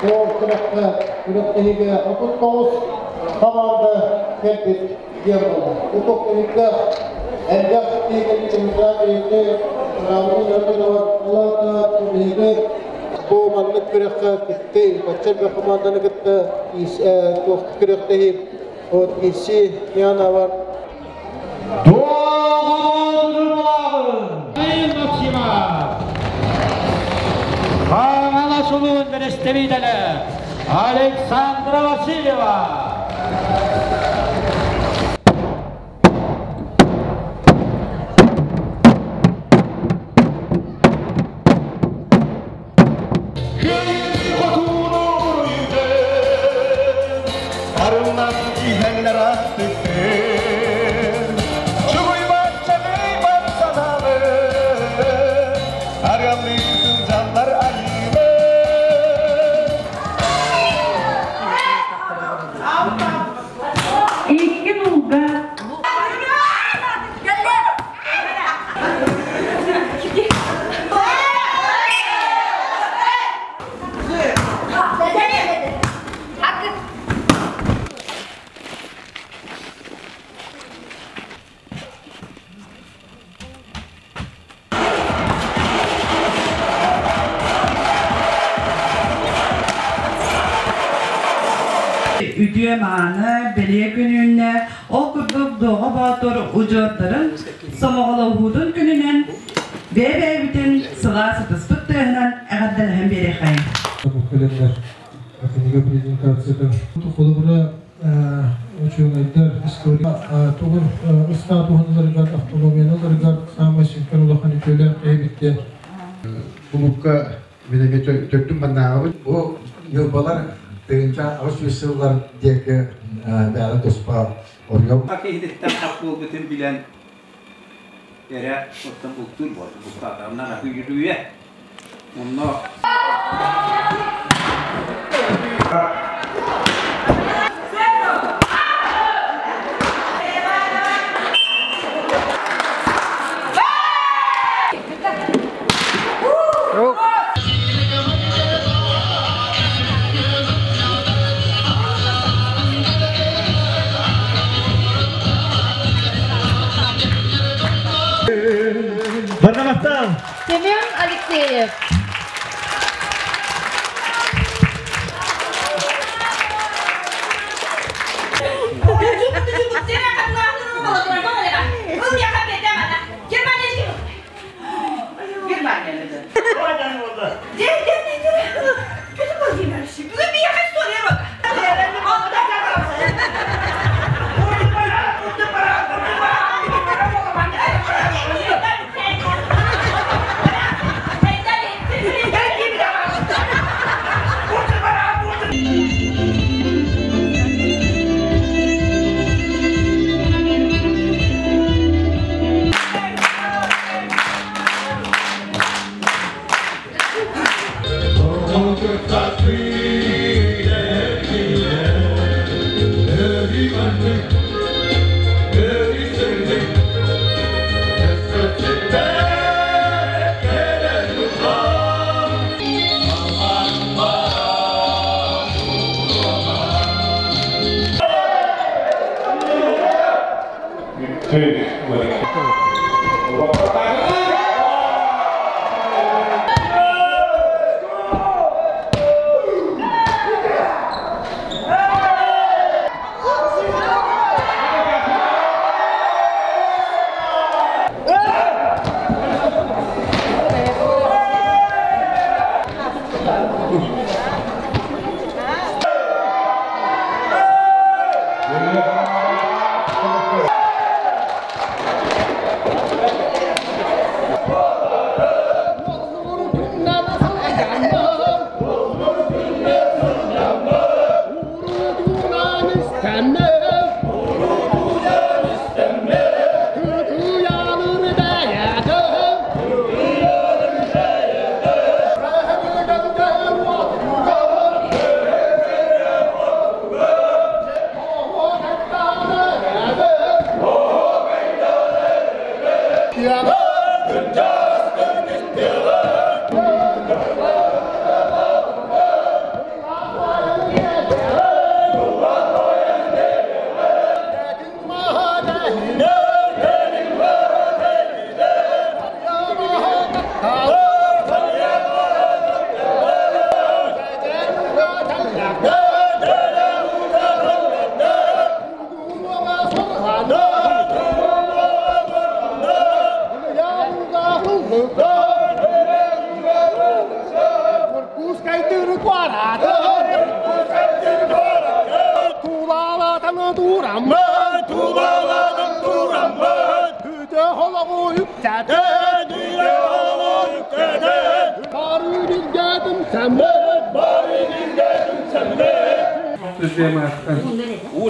Ол күрэххэ күрэхтэһиигэ 39 хамаанда кэлбит диэн буолла. Утук түмүктээх элбэх киһи кэлбит биһиги биһиги бу маннык күрэххэ кытты бачча элбэх хамаанданы кытта туох күрэхтэһии вот иси Яна Хаҥалас улуун бэрэстэбиитэлэ Александра Васильева. Хотууну уруйдун, арыллан иһэллэр астыктын. Чугуйбат, чаҕыйбат санаабын, арыаллыы сылдьаллар айыыбын. Икки нулга Үтүө мааны бэлиэ күнүнэ ол курдук Дуоҕа Боотур удьуордарын сомоҕолоһуутун күнүнэн бэйэ-бэйэбитин сылаас ытыспыт тыаһынан эҕэрдэлэһэн биэриэххэйиҥ. Кэлэннэр кинигэ презентацията. Холобура, учуонайдар история тугун ыстаатуһун автономияларыгар саамай сүҥкэн улахан үтүөлээх киһи Кулуупка мин эмиэ төрдүм маннааҕыбыт. Бу ньурбалар 1800 сыллар диэки бэйэлэрэ туспа оруйом. Киһититтэн хас буолбутун билэн эрэ оттон бултуур буолла. Бултаатаҕына аһыы Онно Барнамастан! Семен Алексеев.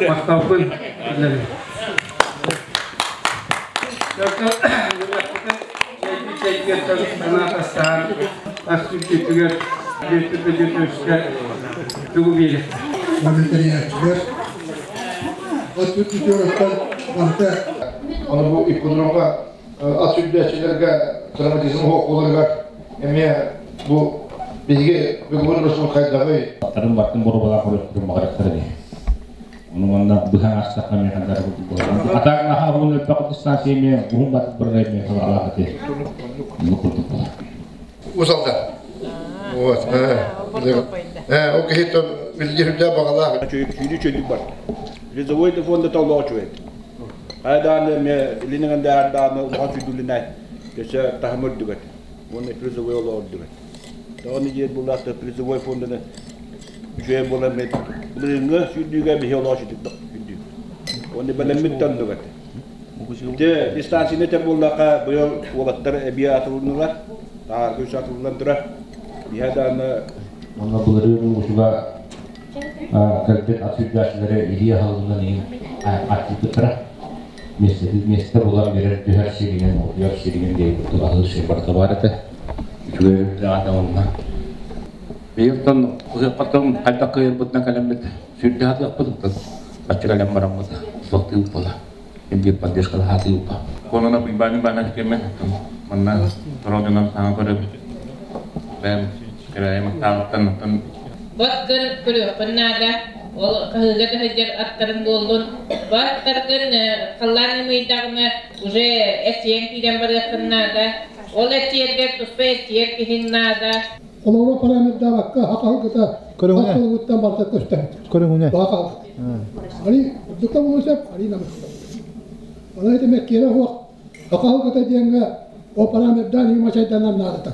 Махталбын биллэрин. Аны бу ипподромҥа ат сүүрдээччилэргэ травматизм оһуокуларыгар эмиэ бу биһиги бүгүн русун хайдаҕый Аттарын бартын боруобалаах көрүөхтэрин баҕарыахтара дии. Ону манна быһа аастахха эмиэ хандар курдук Атаак наһаа уһун элбэх дистанция эмиэ уһун батыт барар эмиэ халаалаах ати. Оннук курдук буолар. Усалда. Вот. Ол киһи билгирдэ баҕалаах. Сүүрүү чөлүк бар. Призовой фонда толлоҕо чует. Хайдааны ме илинеген дааны улахан сүйдүлүнай. Өсө таһым үрдүгөт. Уонна призовой олоо үрдүгөт. Тағаны жер буллақты призовой фонданы үчүгэй буолан мен былырыҥҥы сүүрдүүгэ биһи олоо сүтүк сүүрдүү. Уонна бэлэммит тандыгат. Те дистанцияны тер буллаqa быйыл уолаттар эбие атылынылар. Тааргы үс атылынан турар. Биһэ дааны Онно былырыын усуга кэлбит ат сүүрдээччилэри илии аһылынан иһин аттыыттара. Миэстэ булан берер түһэр сиригин, утуйар сиригин диэн курдук аһыы сир барыта баар этэ. Үчүгэй даҕаны онно. Быйылтан ыһыахпаттан хайдах кыайарбытынан кэлэммит сүүрдэ сатыахпыт бачча кэлэн бараммыт суохтыыбыт буола. Биир поддержкалаах сатыыбыт. Конона быйбааны баана кеме манна родинам саҥа көрөбүт. Бэм кэрэйэ мактаабыттан оттон Бас гын көрүөхпүн наада, ол хаһыыга да сылдьар аттарын буоллун, баттаргын халлаан ымыйдаҕына уже эчийэн киирэн барыаххын наада, ол эчийэргэр туспа эчийэр киһин наада. Олоро параметрдаабакка хахалгыта хахалгыттан барта көстөр. Көрүҥүнэ. Баахал. Али дукка болсап, али намыста. Она это меккере хуак хахалгыта диэнгэ о параметрдан юмачайданар наадата.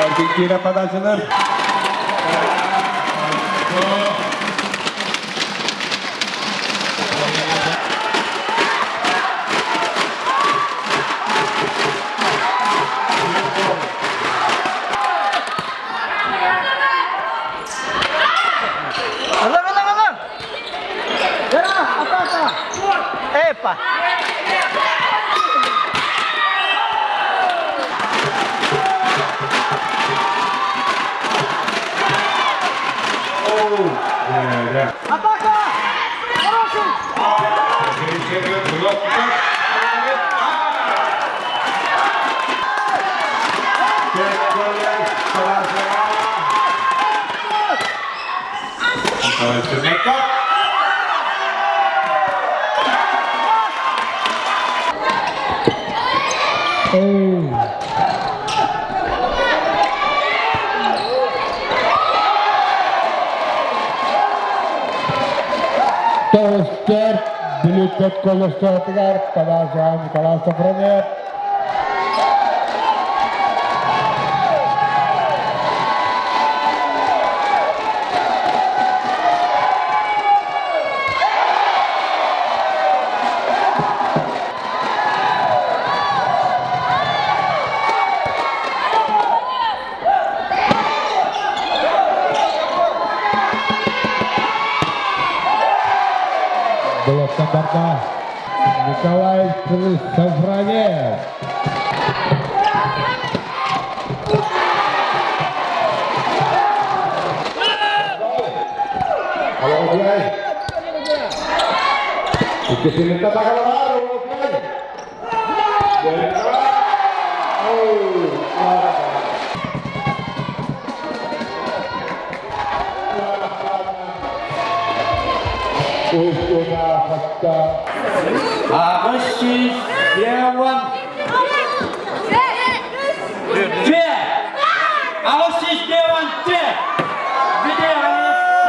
Аргентина подачалар. Ылан, ылан, ылан! Яра, атака! Эпа! Атака! Хороший! Тоҕустар Бүлүүттэн колледжтаатыгар Палаза Николай Софронев. Блок барда Николай Савранев. Аҕыс деуан те. 800 деуан те.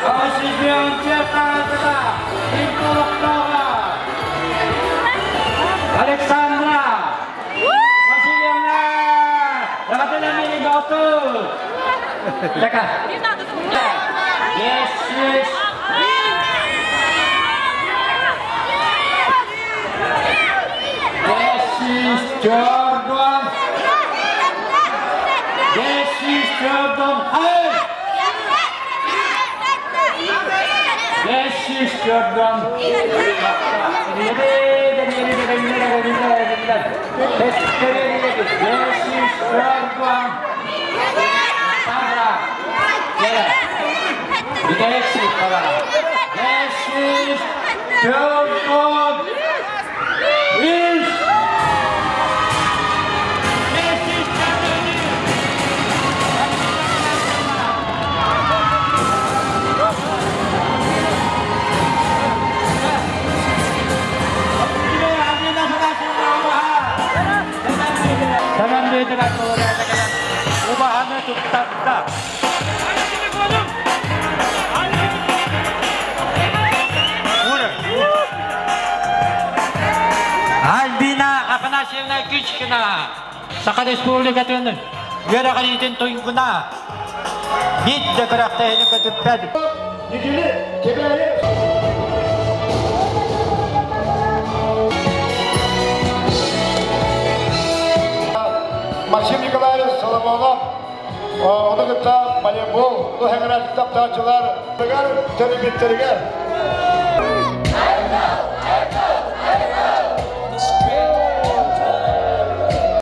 800 деуан те таатыта. Александра Васильевна. Давайте готов. Така. Yes, Jordan. Yes, Jordan. Hey! Yes, Jordan. Yes, Jordan. Yes, Jordan. Is. Убаһаны туттарда. Альбина Афанасьевна Кычкина, Саха Республикатын үөрэҕириитин туйгуна, бит да күрэхтэһини көтүппэт. Ньидьили, Кэбээйи. Максим Николаевич Соломонов, ону кытта волейбол, бу хэҥэрэ таптааччылар төрүмүттэригэр.